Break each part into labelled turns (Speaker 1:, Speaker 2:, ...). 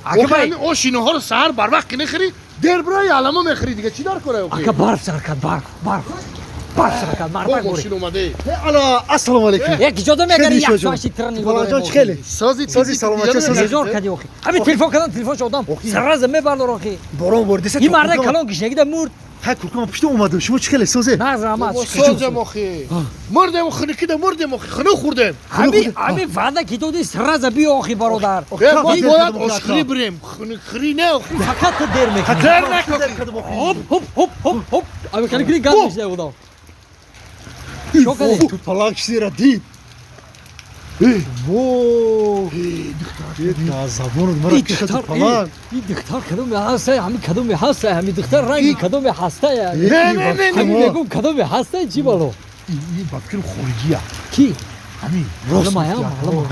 Speaker 1: Ака ошиноҳоро саҳар барвақт ки нехӯрӣ, дер бираи алама мехӯрӣ, дига чӣ дар кора?
Speaker 2: Ака, барф сар кард, барф, барф, барф сар кард, марф.
Speaker 1: Мошин омаде.
Speaker 3: Ала, ассалому алайкум.
Speaker 2: Як иҷоза мегари, як соати трани.
Speaker 3: Балаҷон, чӣ хеле?
Speaker 1: Сози.
Speaker 3: Сози, саломатча, сози.
Speaker 2: Безор кади охи. Ҳами телефон кардан, телефон шодам. Сразу мебардор охи.
Speaker 3: Борон бордиса.
Speaker 2: Ин марда калон гишнагида мурд.
Speaker 3: Хай, куркама пушта омадам. Шумо чӣ хеле, созе?
Speaker 2: Нағз, раҳмат.
Speaker 1: Созем охи. Мурдем, хунукида мурдем охи, хунук хӯрдем.
Speaker 2: Ҳами ваъда ки додӣ, сразу биё охи, бародар.
Speaker 1: Мо бояд ошхӯрӣ бирем, хунукхӯрӣ не охи.
Speaker 2: Фақат ту дер мекунӣ.
Speaker 1: Дер накун.
Speaker 2: Хоп, хоп, хоп, хоп, хоп. Ами кали кили гап мешнавӣ одам. Чо кардӣ?
Speaker 3: Ту палак чизера дид. Во! Забонат мара киша ту палак.
Speaker 2: Ин духтар кадоме ҳаста? Ҳами кадоме ҳаста? Ҳами духтар ранги кадоме ҳаста?
Speaker 1: Не, не, не,
Speaker 2: Ҳами мегум, кадоме ҳаста, чӣ бало?
Speaker 1: Ин ба фикрм хориҷия.
Speaker 2: Ки?
Speaker 1: Ҳамин.
Speaker 3: Рост.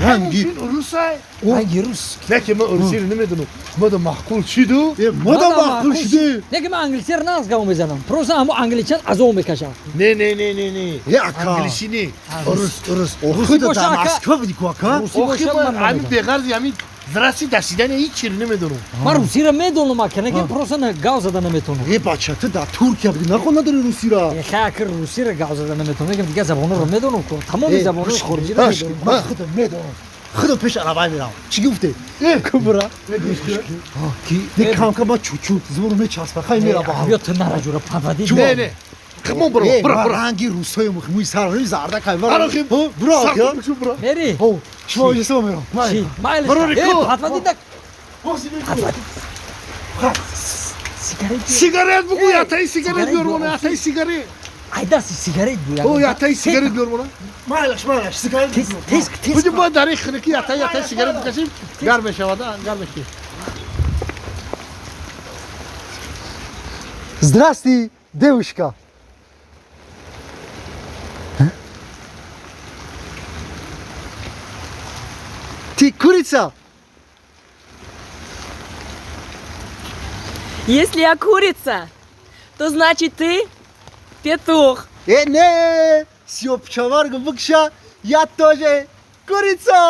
Speaker 1: Ранги русай.
Speaker 2: Ранги рус.
Speaker 1: Не ки ман русиро намедонам. Мада маъқул шиду?
Speaker 3: Мада маъқул шиди.
Speaker 2: Не ки ман англисиро нағз гап мезанам. Просто ҳамо англичан азоб мекашам.
Speaker 1: Не, не, не, не, не.
Speaker 3: Е, ака.
Speaker 1: Англиси не. Рус, рус.
Speaker 3: Охи, да Москва буди ку, ака.
Speaker 1: Охи, ҳамин беғарзи ҳамин зраси дасидани ҳеҷ чиро намедонам.
Speaker 2: Ман русиро медонам, ака, не ки просто гап зада наметавонам.
Speaker 3: Е, бача, ту дар Туркия буди, нахон надори русиро.
Speaker 2: Е, хай, ака, русиро гап зада наметавонам. Мегам, дигар забонҳоро медонам ку. Тамоми забонҳои хориҷиро медонам.
Speaker 3: Ман худам медонам. Худам пеш арабай мерам. Чӣ гуфте? Кубра.
Speaker 2: Ки?
Speaker 3: Не, кам-кам ма чучу зуру мечаспа. Хай мерам ба.
Speaker 2: Биё, ту нара, ҷура, павади.
Speaker 1: Не, не. Хмон бро, бро, бро.
Speaker 3: Ранги русои муи сар зарда кай.
Speaker 1: Ара,
Speaker 3: бро,
Speaker 1: бро.
Speaker 2: Мери.
Speaker 3: Шумо иҷоза мерам.
Speaker 2: Чи? Майлиш.
Speaker 1: Бро,
Speaker 2: Э, патвади да. Патвади. Сигарет.
Speaker 1: Сигарет бугу, ятаи сигарет биёр мона, ятаи сигарет.
Speaker 2: Ай, даст сигарет буя.
Speaker 1: О, ятаи сигарет биёр мона.
Speaker 3: Майлаш, майлаш, сигарет.
Speaker 2: Тез, тез, тез.
Speaker 1: Буди бояд дар ин хунукӣ ятаи сигарет бикашем, гарм мешавад, гарм мешавад.
Speaker 3: Здрасти, девушка. Ты курица?
Speaker 4: Если я курица, то значит, ты петух.
Speaker 3: Э, не, сёпчаваргу букша, я тоже курица.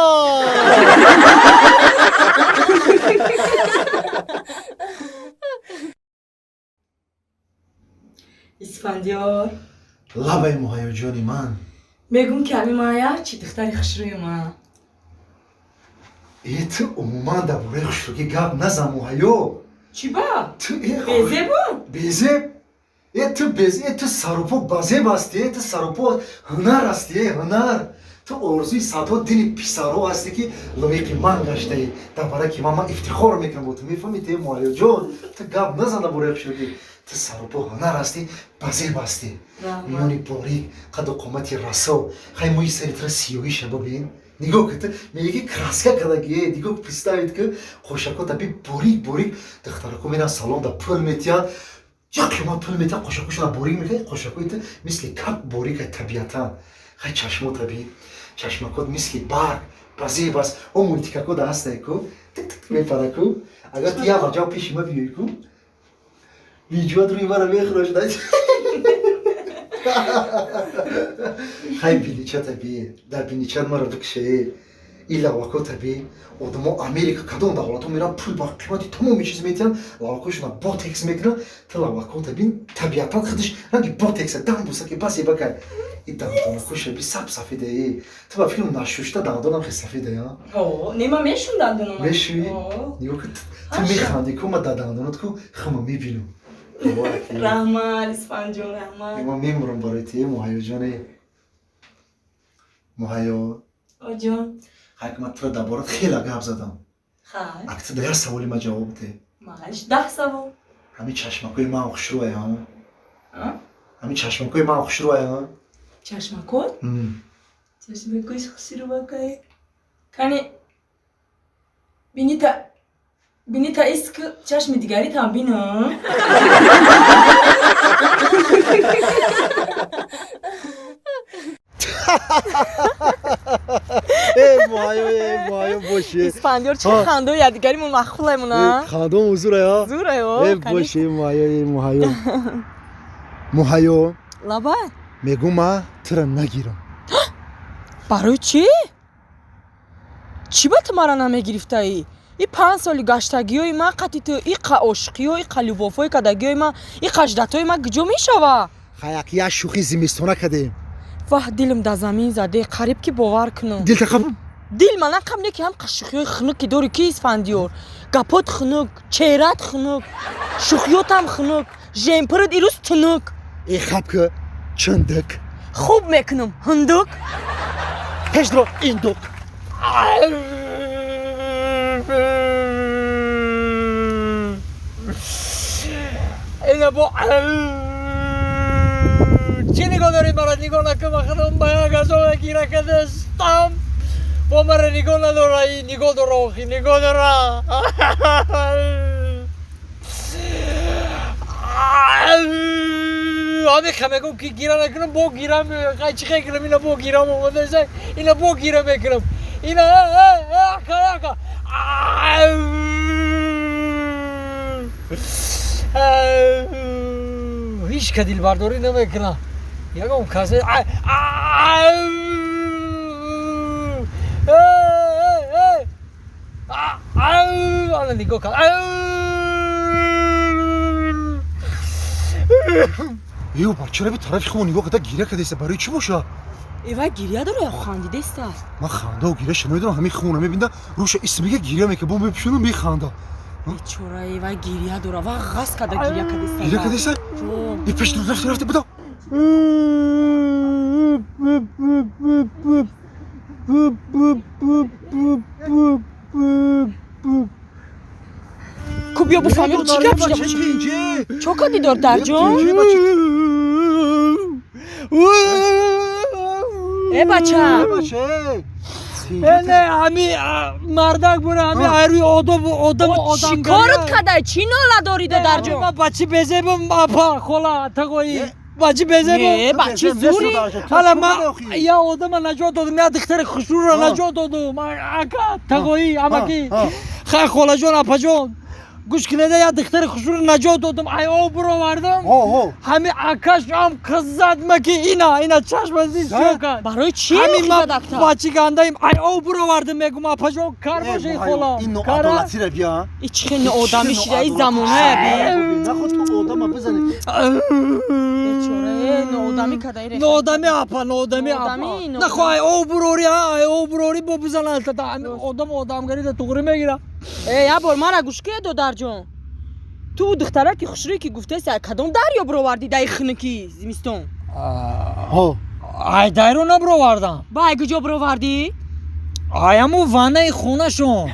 Speaker 4: Исфандиёр.
Speaker 3: Лабаи, муҳайёҷони ман.
Speaker 4: Мегум, ки ҳами мая чӣ духтари хушрӯи ман.
Speaker 3: Э, ту умуман дар бораи хушрӯгӣ гап назан, муҳайё.
Speaker 4: Чӣ ба?
Speaker 3: Ту
Speaker 4: Безебу?
Speaker 3: Безеб? Э, ту без, э, ту сарупо базеб ҳастӣ, э, ту сарупо ҳунар ҳастӣ, э, ҳунар. Ту орзуи садҳо дили писарҳо ҳастӣ, ки лоиқи ман гаштаӣ. Дар бараки ман ифтихор мекунам бо ту, мефаҳмӣ ту, муҳайёҷон? Ту гап назан дар бораи хушрӯгӣ. Ту сарупо ҳунар ҳастӣ, базеб ҳастӣ. Миёни борик, қаду қомати расо. Хай, мӯи сари тура сиёҳиша бибин. Нигоҳ ки, ту меги краска кардагӣ. Нигоҳ, представить ки қошакота би борик борик. Духтарако меран салон да пул метиҳанд, як қимат пул метиҳанд, қошакошона борик мекунад. Қошакои ту мисли кап борикай табиатан. Хай, чашмота би, чашмакот мисли барг базеб аст. О, мультикако да ҳастай ку, тик тик мепара ку. Агар ту як ваҷав пеши ма биёй ку, видеоат рӯи мара мехӯрашда. Хай, биничата би, дар биничат мара бикшае. И лавакота би. Одамо Америка, кадом давлатҳо меран, пул ба қимати тамоми чиз метиҳанд, лавакошона ботекс мекунанд. Ту лавакота бин, табиатан худаш ранги ботекса, дам буса ки басе бакай. И дандонакоша би, саб сафедае. Ту ба фикрам нашушта дандонам хе сафедая.
Speaker 4: Не, ман мешум дандонома.
Speaker 3: Мешӯӣ? Нигоҳ ки, ту механдӣ ку, ма дар дандонат ку хума мебинам.
Speaker 4: Раҳмат, Исфанҷон, раҳмат.
Speaker 3: Ман мемурам барои ту, муҳайёҷоне, муҳайё.
Speaker 4: Оҷон.
Speaker 3: Хай, ман туро дар борат хеле гап задам.
Speaker 4: Хай.
Speaker 3: Ак, ту да як саволи ма ҷавоб де.
Speaker 4: Майлиш, 10 савол.
Speaker 3: Ҳамин чашмакои ман хушрӯая? Ҳамин чашмакои ман хушрӯая?
Speaker 4: Чашмакот? Чашмакош хушрӯакай. Кани бинита, бинита, иск чашми дигаритам бинам.
Speaker 3: Э, муҳайё, э, муҳайё, боши.
Speaker 4: Исфандиёр, чӣ хандо, якдигаримон маъқулаймона.
Speaker 3: Хандом зурая.
Speaker 4: Зурайо.
Speaker 3: Э, боши, муҳайё, э, муҳайё, муҳайё.
Speaker 4: Лабай.
Speaker 3: Мегум, ма тура нагирам.
Speaker 4: Барои чӣ? Чӣ ба ту мара намегирифтаӣ? И 5 соли гаштагиҳои ман қати ту, и қа ошиқиҳо, и қа любовҳои кардагиҳои ман, и қа ждатҳои ман куҷо мешава?
Speaker 3: Хаяк як шӯхи зимистона кардем.
Speaker 4: Ваҳ, дилам дар замин заде, қариб ки бовар кунам.
Speaker 3: Дил тақаб?
Speaker 4: Дил мана қаб не ки ҳам қа шӯхиҳои хунук ки дорӣ ки Исфандиёр. Гапот хунук, чеҳрат хунук, шӯхиётам хунук, жемпират ирӯз тунук.
Speaker 3: Э хаб ки чандак.
Speaker 4: Хуб мекунам, ҳундук.
Speaker 3: Пешдро индук.
Speaker 2: Ина бо чӣ нигоҳ дорӣ мара нигоҳ накун, ман худам ба як азоб гира кардастам. Бо мара нигоҳ надора, и нигоҳ дора, охи нигоҳ дора. Ҳамин мегӯм ки гира накунам, бо гира меояд. Чӣ кунам? Ина бо гирам омадаса, ина бо гира мекунам. Ина ака ака. Ҳеҷ ка дилбардорӣ намекунам. Ягон касе ана нигоҳ кард.
Speaker 3: Ё бача, раби тарафи худо нигоҳ карда гиря кардеста, барои чӣ боша?
Speaker 4: Эва гиря дора ё хандидеста?
Speaker 3: Ман хандаву гиряша намедонам, ҳамин хона мебинда, рӯша исмига гиря мекунад, бо мепӯшону механда.
Speaker 4: Бечора, эва гиря дора, ва ғаз карда гиря кардеста.
Speaker 3: Гиря кардеста? И пеш рафта рафта буда.
Speaker 4: Ку биё бифаҳмем чӣ гап шуда боша. Чо кардӣ додарҷон? Э бача.
Speaker 2: Не, ҳами мардак бура, ҳами айрӯи одоб одам одам.
Speaker 4: Чӣ корат кардай? Чӣ нола дорӣ додарҷон?
Speaker 2: Ман бачи безебам, апа, хола, тағоӣ. Бачи безебам.
Speaker 4: Не, бачи зури.
Speaker 2: Ҳала ман я одама наҷот додам, я духтари хушрӯро наҷот додум. Ака, тағоӣ, амакӣ. Хай холаҷон, апаҷон. Гӯш кунеда, я духтари хушрӯро наҷот додум, ай об буровардам. Ҳами акаш ам қиззад маки ина, ина чашма зист чиё кард.
Speaker 4: Барои чӣ
Speaker 2: Ҳами ман бачи гандаим, ай об буровардам, мегум апаҷон, кар боши хола.
Speaker 3: Ин ноадолатиро бия.
Speaker 4: И чӣ хел ноодамӣ шида и замоная би.
Speaker 3: Наход ту одама бизани.
Speaker 4: Бечора, ноодамӣ карда ире.
Speaker 2: Ноодамӣ апа, ноодамӣ апа. Нахо ай об бурори, ай об бурори бо бизанад. Одам одамгарида туғри мегира.
Speaker 4: Э, я бор мара гӯш ке додарҷон. Ту духтараки хушрӯе ки гуфтаси, кадом дарё бировардӣ даи хунуки зимистон?
Speaker 2: Ай дарё набировардам.
Speaker 4: Ба ай куҷо бировардӣ?
Speaker 2: Ай ҳаму ваннаи хонашон.